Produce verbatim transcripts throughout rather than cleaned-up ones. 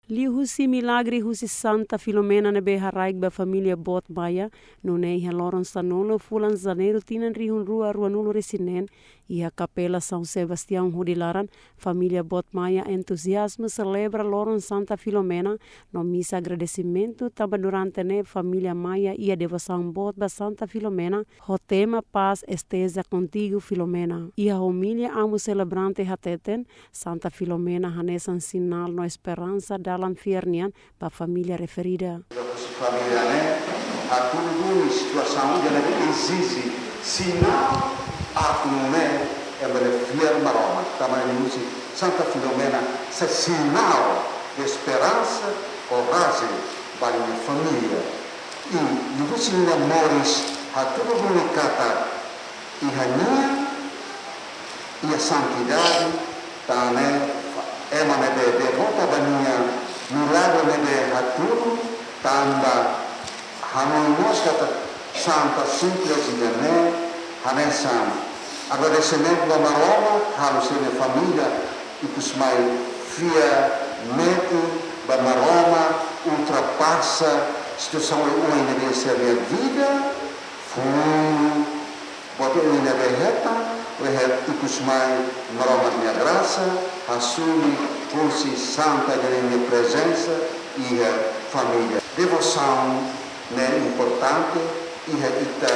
Liuhusi milagre husi Santa Filomena ne'ebé haraik ba família boot Maia, nune'e iha loron sanulu fulan Janeiru tinan rihun rua ruanulu-resin-neen, iha Kapela São Sebastião hodi laran, família boot Maia entuziazmu selebra loron Santa Filomena, no misa agradesimentu tanba durante ne'e família Maia iha devosaun boot ba Santa Filomena, ho tema Paz esteja contigo, Filomena. Iha omilia amu selebrante hateten, Santa Filomena hanesan sinál no esperansa dalan fiar nian ba família referida. Husi família ne'e, hatudu duni situasaun ida ne'ebé ezije sinál, atu nune'e ema bele fiar Maromak. Tanba ne'e husi Santa Filomena sai sinál de esperansa, korajen ba nia família. I, i husi nia moris, hatudu duni katak iha nia, iha santidade, tan ne'e ema ne'ebé devota ba nia, milagre ne'ebé hatudu, tanba hanoin mós katak Santa Simples ida-ne'e, hanesan agradesimentu ba Maromak, halo sira-nia família ikus mai fiar metin ba Maromak, ultrapasa situasaun oioin ne'ebé iha sira-nia vida, fundo, buat oioin ne'ebé hetan, laiha ikus mai Maromak nia grasa, hasoru husi Santa nia prezensa iha família. Devosaun ne'e importante iha ita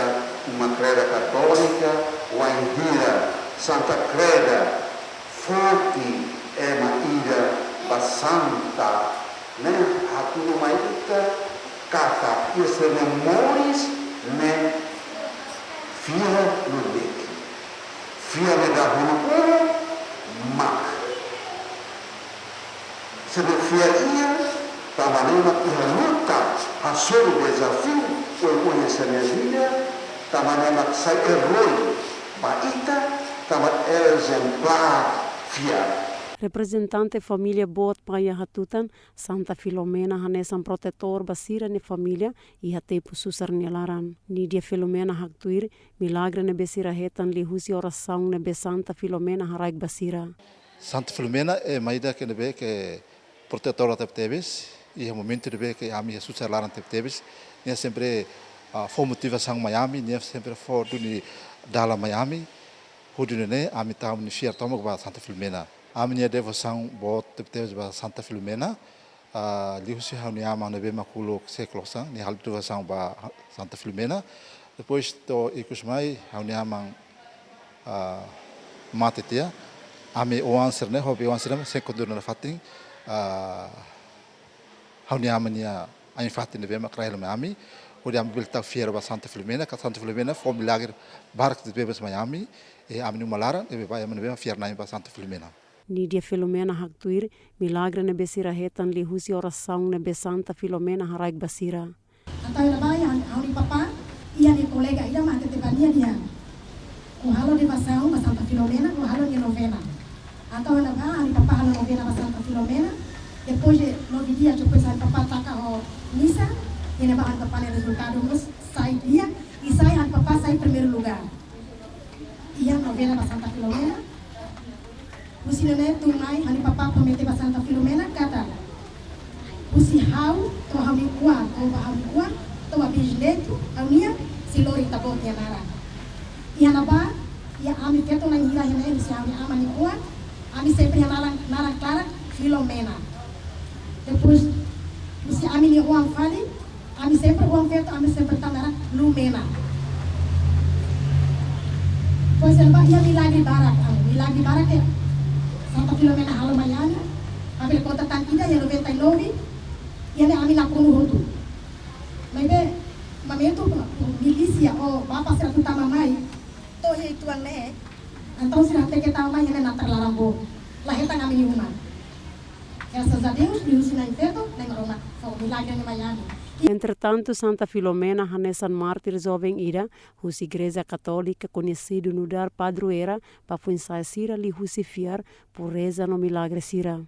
uma kreda katólika, wainhira Santa Kreda foti ema ida ba Santa ne'e hatudu mai ita katak iha sira-nia moris ne'e fiar no metin. Fiar ne'e dahuluk, mak sira-nia fiar iha, tanba ne'e mak iha luta, hasoru dezafiu, oioin iha sira-nia vida, tanba ne'e mak sai eroi ba ita, tanba ezemplár fiar. Reprezentante família boot Maia hatutan, Santa Filomena hanesan protetór ba sira-nia família iha tempu susar nia laran. Nidia Filomena haktuir milagre ne'ebé sira hetan liuhusi orasaun ne'ebé Santa Filomena haraik ba sira. Santa Filomena ema ida ke ne'ebé ke protetora tebetebes, iha momentu ne'ebé ke ami iha susar laran tebetebes, nia sempre, ah, fó motivasaun mai ami, nia sempre fó duni dalan mai ami, hodi nune'e ami tau ami-nia fiar tomak ba Santa Filomena. Ami-nia devosaun boot tebetebes ba Santa Filomena, ah, liuhusi ha'u-nia aman ne'ebé mak uluk sei klosan, nia halo devosaun ba Santa Filomena. Depois to'o ikus mai ha'u-nia aman, ah, mate tiha, ami oan sira-ne'e, ho be oan sira-ne'e, sei kontinua nafatin, ah, ha'u-nia aman nia ain-fatin ne'ebé mak rai hela mai ami, hodi ami bele tau fiar ba Santa Filomena, katak Santa Filomena fó milagre barak tebetebes mai ami, i ami-nia uma laran, ne'ebé ba ema ne'ebé mak fiar-na'in ba Santa Filomena. Nidia Filomena haktuir milagre ne'ebé sira hetan liuhusi orasaun ne'ebé Santa Filomena haraik ba sira. Entaun iha ne'ebá ha'u-nia papá, iha nia kolega ida mak hatete ba nia dehan: "Ó halo devosaun ba Santa Filomena, ó halo nia novena." Entaun iha ne'ebá ha'u-nia papá halo novena ba Santa Filomena. Depois de nove dias, depois ha'u-nia papá taka ho misa, iha ne'ebá ha'u-nia papá nia rezultadu mós sai di'ak, i sai ha'u-nia papá sai primeiru lugár iha novena ba Santa Filomena. Husi nune'e tun mai ha'u-nia papá promete ba Santa Filomena katak husi ha'u to'o ha'u-nia oan, to'o ba ha'u-nia oan, to'o ba bisnetu ha'u-nian sei lori Ita-Boot nia naran. Iha ne'ebá, iha ami feto na'in hira iha ne'e, husi ha'u-nia aman nia oan, ami sempre iha naran, naran klaran Filomena. Depois husi ami-nia oan fali, ami sempre oan feto, ami sempre tau naran Lumena. Depois iha ne'ebá iha milagre barak, ami milagre barak ke Santa Filomena halo mai ami. Ami bele konta tan ida iha noventa e nove, iha ne'e ami nakonu hotu. Maibé momentu milísia ou bapa sira atu tama mai to'o iha uitoan ne'e, entaun sira hateke tama mai iha ne'e natar laran boot, la hetan ami-nia uma. Graças a Deus, liuhusi na'in feto, Nai Maromak fó milagre ne'e mai ami. Entretantu, Santa Filomena hanesan mártir joven ida husi Igreja Katólika, koñesidu nu'udar padroeira ba foin-sa'e sira liuhusi fiar, pureza no milagre sira.